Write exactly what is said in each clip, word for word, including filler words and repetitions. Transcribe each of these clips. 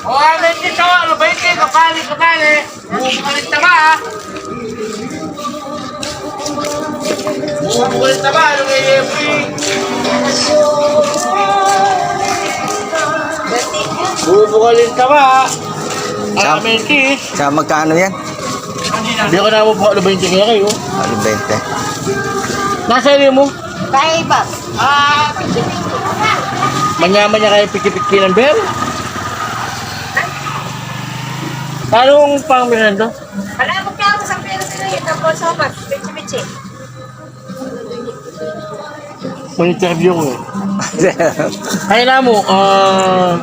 O, ano dito? Ano ba ito? Kapali, kapali. Bubukalin taba, ah. Bubukalin taba, ano nga yung free? Bubukalin taba, ah. Sa, ah, Melky. Sa magkano yan? Hindi ko na mo po, ano ba yung tingin kayo? Ano, bente. Nasa iyo mo? Kaya iba. Ah, manyaman niya kayo piki-piki ng bel? Anong pang Miranda? Wala, magkano sa pera sila yun? Tapos, so much. Pichi-pichi. May interview ko eh. Kaya na mo, ah,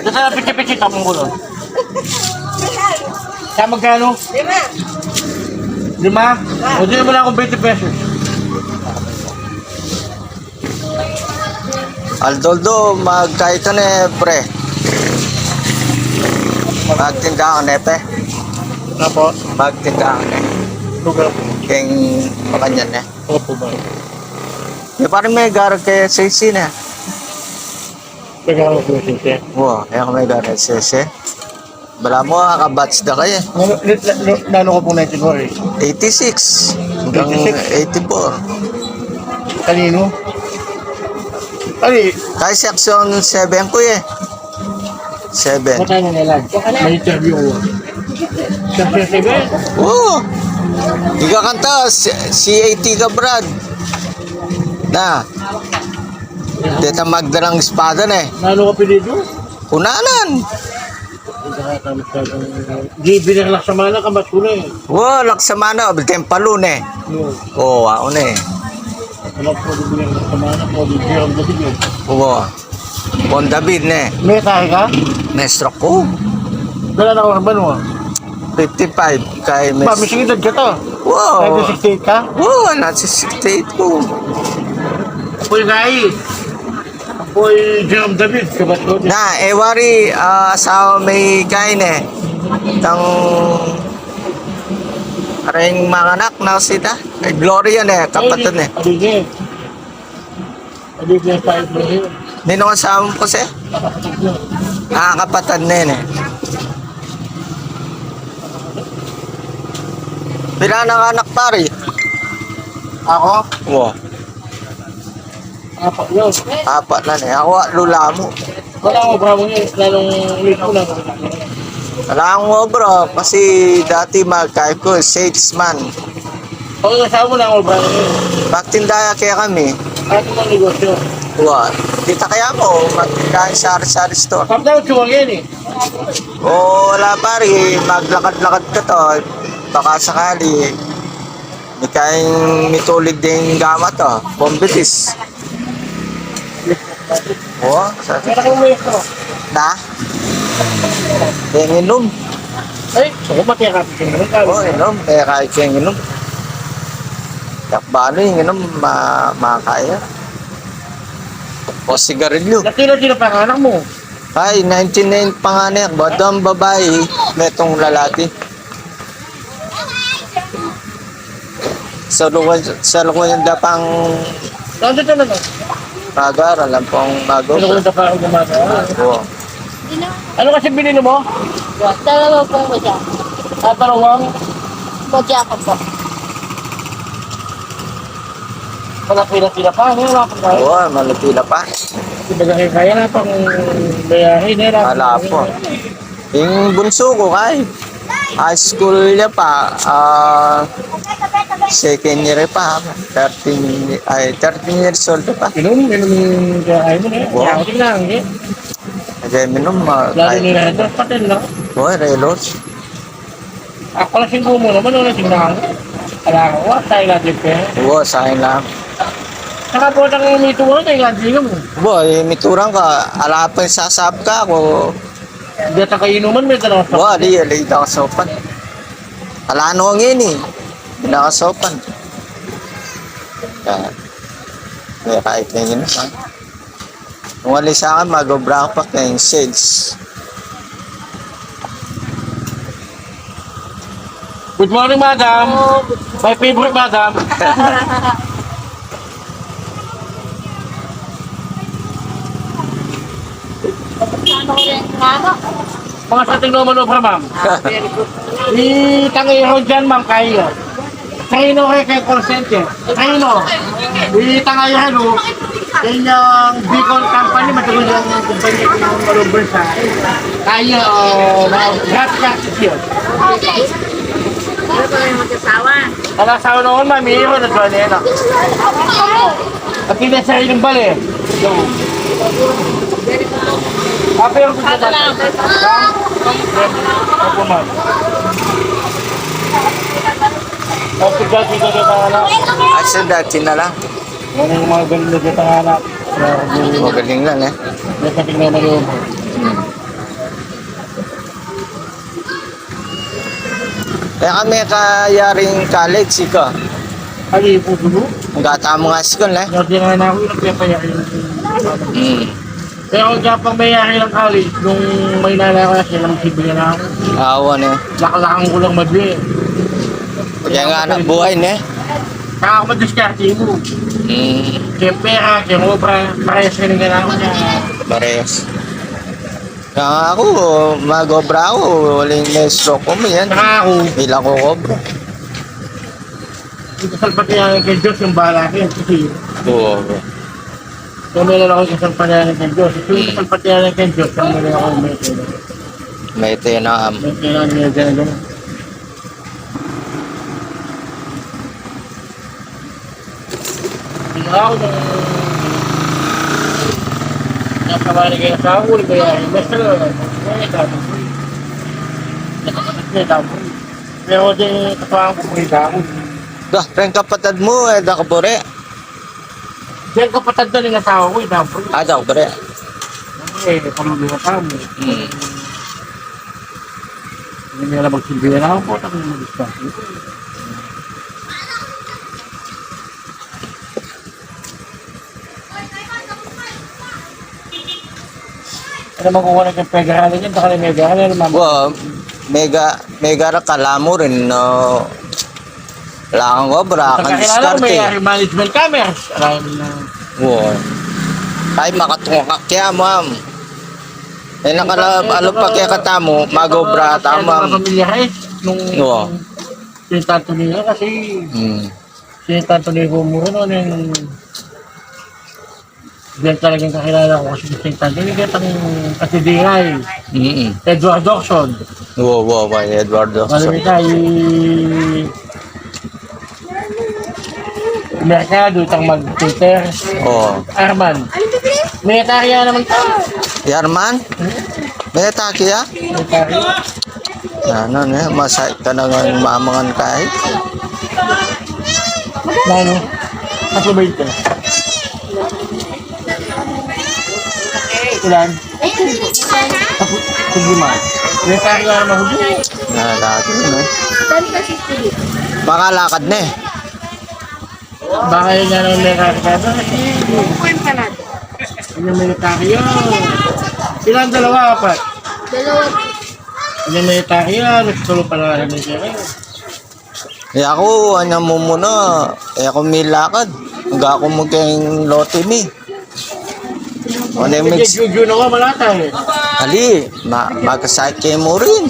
nasa pichi-pichi, tapong gulo. Sa magkano? Lima. Lima? Ah. O, di naman akong twenty pesos. Aldo-aldo, magkaitu ne, pre. Magtinda ka ne, pre. Apo. Magtinda ka ne. Lugar po. Keng makanyan ne. Opo, ba? E, pare, me garage ke sesi ne. Tagalog po, sir. Wa, e me garage ke sesi. Balamu, kabatch da kaya. Nanu, nanu, nanu ka pung nineteen eighty-four? Eighty-six hanggang eighty-six? Eighty-four. Kaninu? Ay. Kaya section seven ku e. Seven. Magkano na lang? May interview ko. Section seven? Oo. Ika kanta, C-, C A T ka, Brad. Na. Deta magdalang espada ne. Nanu ka apelyidu? Kunanan. G B na Laksamana, kabat ku ne. Wa, Laksamana, abel tempalo ne. Wa. O, ako ne. Kabat ku ne Laksamana, ku ne Jerome David e. Wa. Bon David ne. Mesahe ka? Mesro ku. Dala na ka banua? Fifty-five kay mes- Ba, mising edad ka to? Wa. Nineteen sixty-eight ka? Wa, nineteen sixty-eight ku. Uy, guys. Apo i Jerome David, kabat ku. Na, e wari, ah, asawa me kaya ne. Tang kareng manganak na sita. E, Gloria ne, kapatad ne. Ay, di, di, di. Ninung asawa mu, Jose? Ah, kapatad ne, ne. Pila na ka anak, pari? Ako? Wa. Apat yun. Apat na ne. Ako, lula mu. Wala akong obra mo yun. Lalong late ko lang. Wala akong obra kasi dati magkaya ku, salesman. O, asawa mo na ang obra mo yun. Magtinda ya kaya kami. Ano mong negosyo? Wa. Kita kaya mo, magtinda ya sari-sari store. Pagdaw, tsuwang yan e. O, wala pari, maglakad-lakad ka to. Baka sakali. Mikayang mitulid ding gamat, o. Bombilis. O, sa- Kaya kung may ito. Na? Keng inum. Ay, so, kung mati ka, keng inum ka. O, inum. Kaya kaya keng inum. Yak bano ing inum, ma-, makaya. O, sigarilyo. Latino, sino panganak mo? Ay, nineteen nine panganak. Badang babai, metung lalaki. Sa luwan, sa luwan da pang Saan dito na to? Magar, alam pong mago. Ano kung sa parang gumagawa? O. Ano kasi binili mo? Dalawa pong masya. Ah, dalawang? Masya ko po. Wala pila-pila pa, ano? Wala pa tayo. O, malapila pa. Ibaga kayo kaya na pang bayahin, eh, wala pa. Ing bunsu ku kay high school ya pa, ah, second year pa, thirteen, ay, thirteen years old pa. Inum, inum, kaya ayaw mo na. Wa. Kaya ako tingnan, eh. Kaya minum, ah, lalo ay, nila ito, patin, no? Wa, relos. Ako lang singko mo naman, wala tingnan. Ala ko, wa, tayo lang din, eh. Wa, sa akin lang. Saka po, tang miturang ka, ilan sino mo? Bo, eh, miturang ka, ala pa yung sasab ka, ako. Hindi, taga inuman, may dala ka. Bo, ali, ali, ita ka saupan. Ala, ano nga ini? Hindi na ka saupan. Yan. May kahit na yun, ha? Kung ali sa akin, mag-obra pa kayong sales. Good morning, madam. My favorite, madam. Mga sa tingnan mo, no, ma'am. Itang iro dyan, ma'am, kayo. Trainer kayo kay call center. Trainer. Itang iro, no? Kanyang Bicol company, matagal yung company, yung malubos sa kaya, oh, mga gas practice yun. Ano pa yung mag-asawa? Ang asawa noon, ma'am, iro na doon, eh, no? At hindi sa inyong bali. Happy ang gusto natin. Opo, ma'am. Opo, dati ka na, ano? Ay, sir, dati na lang. Ano yung mga galing na dito, anak? Magaling lang, eh. May pating na malubo. Hmm. Kaya kami kayaring college, ika. Ay, po, dulu. Ang gata mo nga school, eh. Dati nga na ako, yung nagpapayari. Hmm. Kaya ako, kaya pang mayari ng college, nung may nalala ko, siya lang sibiyan ako. Awa na. Lakalakan ko lang madali. Kaya nga, anak buhay na, eh. Kaya ako madiskarte mo. Hmm. Kaya pera, kaya obra, parehas ka rin kailangan niya. Parehas. Kaya ako, mag-obra ako, walang na-stroke ko, yan. Saka ako. Ilang ko obra. Ito salpatian kay Diyos yung bahala kay Diyos. Oo. Kung may lalaki sa salpatian kay Diyos, ito yung salpatian kay Diyos, kung may lalaki may tira. May tira, am. May tira, may tira. Ikaw, nung nagkabali kayo sa huli, kaya yung basta, kaya tapos, nakakapit na tapos. Pero di, kapag ako, may dahon. Dah, ren kapatad mo, eh, da ka bore. Diyan kapatad na rin asawa ko, eh, tapos. Ah, da ka bore. Eh, pamilya ka mo. Hmm. Hindi nila magsilbi na ako, tapos mag-discuss. Ano makukuha na yung pag-aaralan yan? Baka na may pag-aaralan, ma'am. Wa, mega, mega ra kalamu rin, no? Wala kang obra, kang diskarte. May management cameras. Alam na. Wa. Ay, makatunga ka kaya, ma'am. Eh, nakala-, alo pa kaya katamu, mag-obra tamu, ma'am. Pamilya, eh, nung sinitanto nila kasi hmm. Sinitanto ni Romulo, no, yung Diyan talagang kakilala ko kasi si Saint Anthony, kaya tang katidiray. Mm-mm. Edward Dockson. Wow, wow, wow, Edward Dockson. Malamig ka, i-, Mercado, itang mag-Peter. Oo. Arman. May tarya naman ka. Yarman? May tarya? May tarya. Ano, ne? Masakit talaga yung mamangan kahit. Ano? Ako ba ito? Ilan? Ako, sige, ma. May kaya naman, hindi. Ah, dati, no? Makalakad na eh. Baka yun nga naman may kakita. Ano may tayo? Ilan? Dalawa, apat? Dalawa. Ano may tayo? Gusto ko pala na may tayo. Eh, ako, ano mo muna, eh, ako may lakad. Hanggang ako magkaing lote mi. O, na yung mix. Juju na ko, malata eh. Ali, ma-, magkasakit kayo mo rin.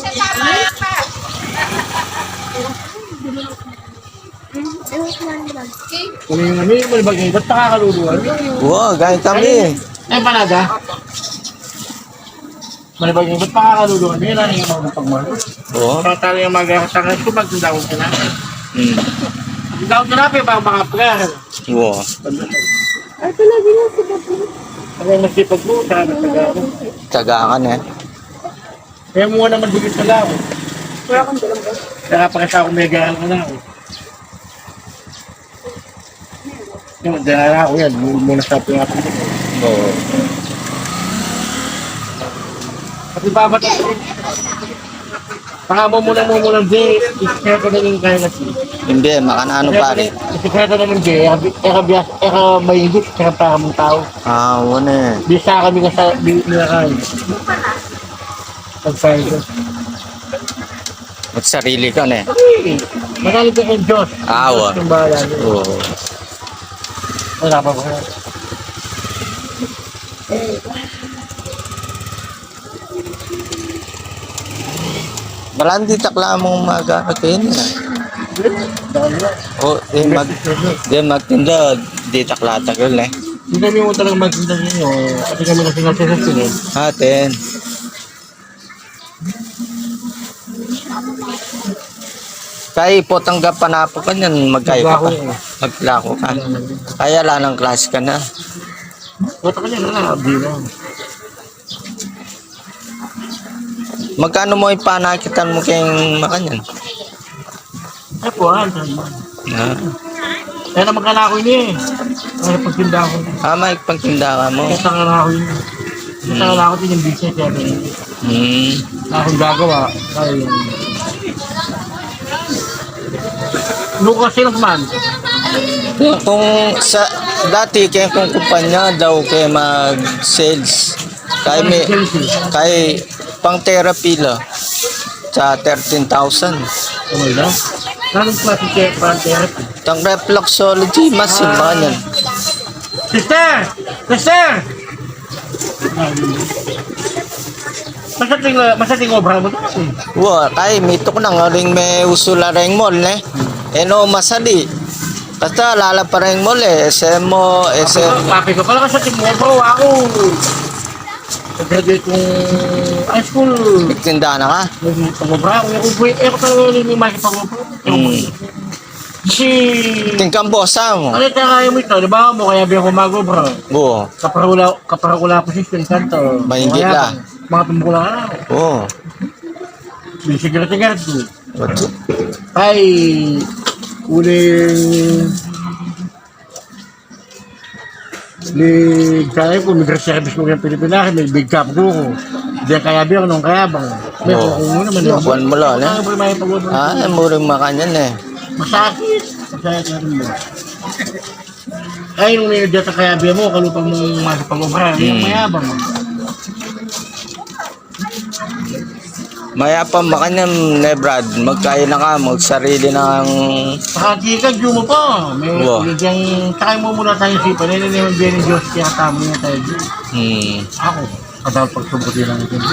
Ano yung ano yung malibag ngayon? Ba't nakakaluluan? Wow, gaya kami. Ay, panada? Malibag ngayon, ba't nakakaluluan? Ngayon, ano yung mga pagmano? Oo. Para tayo yung mag-asakan ko, magdawag ka na. Hmm. Magdawag ka na, pero baka makapag-aral. Wow. Ay, talaga yun, si Babu. Ano yung masipag mo? Sa ano, taga ako? Taga ka na. Kaya mo naman dito sa lawa. Wala kang dalang ba? Kaya pakita ko may gaya ka na ako. Diyan na ako yan. Muna sa ating ating. Oo. Pati babat. Baka mo muna, mo muna, di, isikreto na yung kaya natin. Hindi, makanano, pare. Isikreto na yung di, eka, eka, eka, eka, maigit, eka, para mong tao. Ah, wala eh. Bisa kami ka sa, di, nila kaya. Pagsabi ko. At sarili ka, ne? Sarili. Manalig ka kay Diyos. Ah, wa. Diyos yung bahala niya. Oo. Wala pa ba? Malanti takla mong mag-ano kayo niya. O, di mag-, di magtinda, di takla tagal, eh. Hindi kami mo talaga magtinda ninyo. Kasi kami kasi nasa sila. Atin. Kay potang ka panapo kanyan, magkayo ka pa. Maglako. Maglako ka. Mm. Kaya ala nang klase ka na. Pota kanyan na, abi na. Magkano mo ipanakitan mo keng makanyan? Ay, kuwan, sabi mo. Ah. Kaya naman ka na ako ini eh. Ay, pagtinda ako. Ah, may pagtinda ka mo. Kaya tanga na ako ini. Kaya tanga na ako ini, yung business, kaya ganyan. Hmm. Wala akong gagawa. Ay, Lucas Salesman. Kung, kung sa, dati, kaya kung kumpanya daw, kaya mag-sales. Kaya may, kaya pang therapy la. Sa thirteen thousand. Ano na? Anong klase kaya pang therapy? Tang reflexology, mas yung mga yan. Sister! Sister! Masating, masating obra mo to, eh. Wa, kay mituk na nga ring me usu la reng mall, ne? E no masali. Basta lala pa reng mall, eh. S M O, S M O. Papi ko pala, masating obra, wa ku. Pag-graduate kong high school, nagtinda na ka? Nagtinda na ka? Ako, ako, ako talaga yung makipag-obra. Hmm. Kasi, tingkang bosa mo. Ano tayo kaya mo ito? Di ba mo, kaya biya ko mag-obra? Oo. Kaparula, kaparula posisyon, kanto. Mahinggit la. Mga pambula ka na. Oo. Yung sigaret-sigaret ko. What's it? Ay, uling Ni kaya ku, migra-service mu keng Pilipinas, mibigkap ku ku. Di kaya biya nung kaya bang. May kuku mu naman. Kuan mu la, ne? Ah, muring makanyan, ne? Masakit. Masakit na rin mo. Ay, nung may data kaya biya mu, kalupa mung masapag-obra, yung mayabang. Mayapa makanyan, ne, Brad, magkain na ka, magsarili na kang... Saka di ka, di mo pa. May bigyan tayo mo muna tayo isipan. Hindi naman bigyan ni Diyos, kaya tama na tayo dyan. Hmm. Ako, kadal pagsubok din ang Diyos.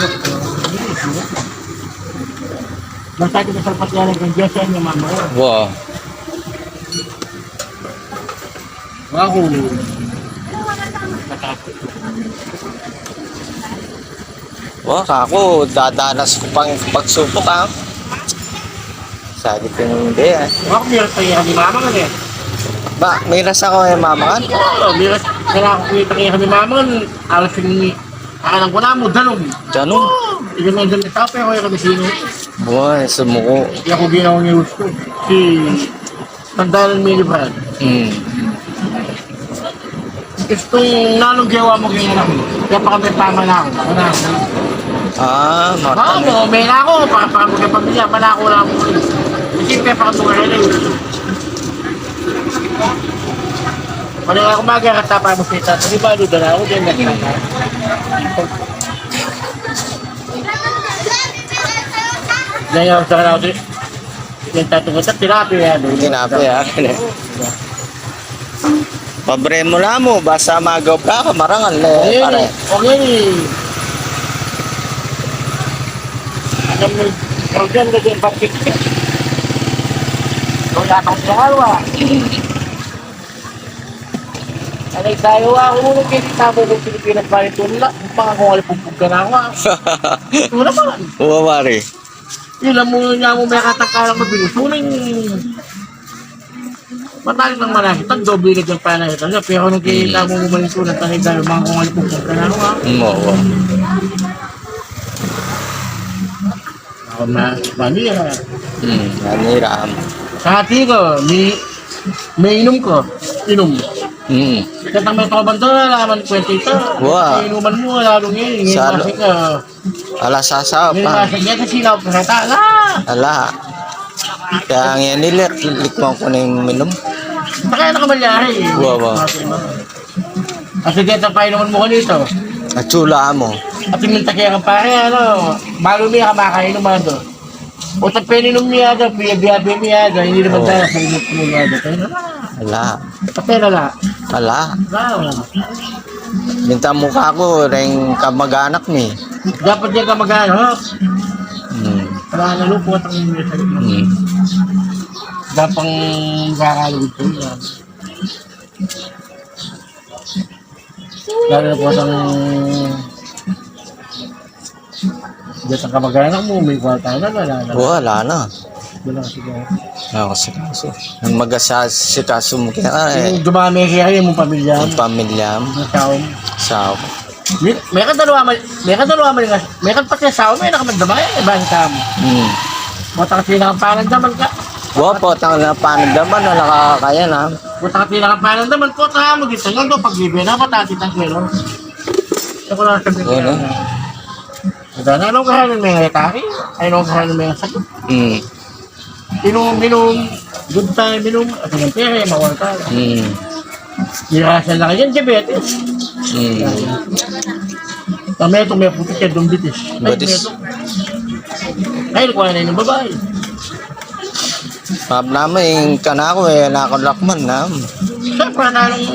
Basta kita sa patyanan ng Diyos, yan yung mama. Wow. Wow. Wa, kaku, dadanas ku pang pagsubok, ah. Sabi ku, hindi, ah. Wa, miras tayo ni mama kan, eh. Ba, miras ako kay mama kan? Oo, miras. Kaya aku kita kaya kami mama kan, alas ini, akan ang kuna mo, danum. Danum? Ika nga dyan, tapos ako yung kami sino. Buhay, sumuko. Kaya aku ginawa niya gusto. Si Tandaan mi ni Brad. Hmm. Itong nanung gewa mu kaya anak mu. Kaya pa kami pamanaw. Anak mu. Ah, mata mo, may na ako. Para, para mo kaya pamilya, manako lang mo. Kasi kaya pa kami rin. Wala ako mag-aarata para mo kita. Di ba, doon na ako din. Ganyan ako sa kanal. Yung tatungo sa tilapia, no? Tilapia. Pabre mu la mu, basta mag-obra ka, marangal, eh, pare. Okay. Alam mo, program na din, bakit? Wala pang pangalwa. Ano tayo, ah, kung ano, kinita mo kung Pilipinas pa rin, ito nila, kung pangakuha, pumpug ka na ako, ah. Ito naman. Oo, pare. Ila mu, nya mu, may katakalang mabilis. Ngunit, matalik ng malaki, tag doble na dyan pa na ito. Pero nung kita mo, bumalik ko, nagtanay tayo, mga kung ano po, kung kanano, ha? Mm, oo. Ako na, manira. Hmm, manira. Sa ati ko, may, may inom ko. Inom. Hmm. Katang may tobang to, wala man kwenta ito. Wa. Inuman mu, lalo ngayon. Ngayon, salo. Masing ka. Ala, sasa pa. Ngayon, masing ka, kasi law, kasata, ala. Ala. Kaya ngayon, ilik, likman ko na yung minum. Baka na kamalyari. Wa, wa. Kasi dito pa inuman mu kanito. At sula mo. At yung minta kaya kang pare, ano, balu mi, kamakainuman do. O, ta peninum mi ada, biya-biya mi ada, hindi naman tayo sa inut mi ada. Kaya na. Ala. Kapela la. Ala. Wow. Minta mu ka ku, reng kamag-anak mi. Dapat dia kamag-anak. Hmm. Para na lupot ang inyo sa inyo. Hmm. Dapat ang kakalugod ko yan. Lalo na po sa diyan sa kamag-anak mu, may kwarta na, wala na. Wala na. Wala na siguro. Wala kasi kaso. Ang mag-asikaso mu kaya, eh. Yung dumami kaya yung pamilya. Yung pamilya. Yung tao. Sao. May, may kadalawa man, may kadalawa man nga, may kadpati sao, may nakamagdamay, eh, bang tao. Hmm. Mata kasi nakapanandaman ka. Wa, potang na panandaman, na nakakaya na. Buta ka pinakapanan naman po, ta, mag-isa nga do, pag-ibig na, patatit ang kwelo. Sa ko lang sabi. Oo, no? Wala na, anong kahanan may nga yatari? Ay, anong kahanan may nga sakit? Mm. Inom, inom, good time, inom. At ang pera, mawala tayo. Mm. Irasa na kayo, diabetes. Mm. Kami itong may puti siya, dumbitis. Ay, Batis. Meto. Ay, kuha na yung babae. Pap namu, ing kanaku, e na ku lakman na. Siyempre, nanung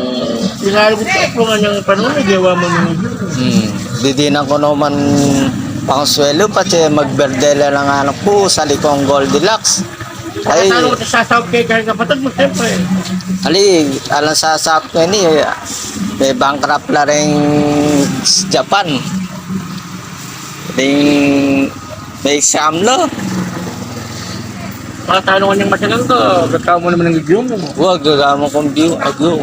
inalugud ko, kung anyang panahon, e, gawa mu nung Hmm. Didinan ku naman pangsuelu, patse magberde la nang anak ku, sali kung Goldilocks. Ay. Ay, talo ko sa sasaup kay, kay kapatid mu, siyempre. Ali, alang sasaup ku ini, e, may bankrupt la ring Japan. Ding may exam lo. Patanungan yang masalan ka, gagawa mu naman ng video mu. Wa, gagawa kung view, agyo.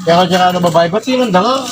Kaya ka dyan, ano, babae, ba't yun ang danga?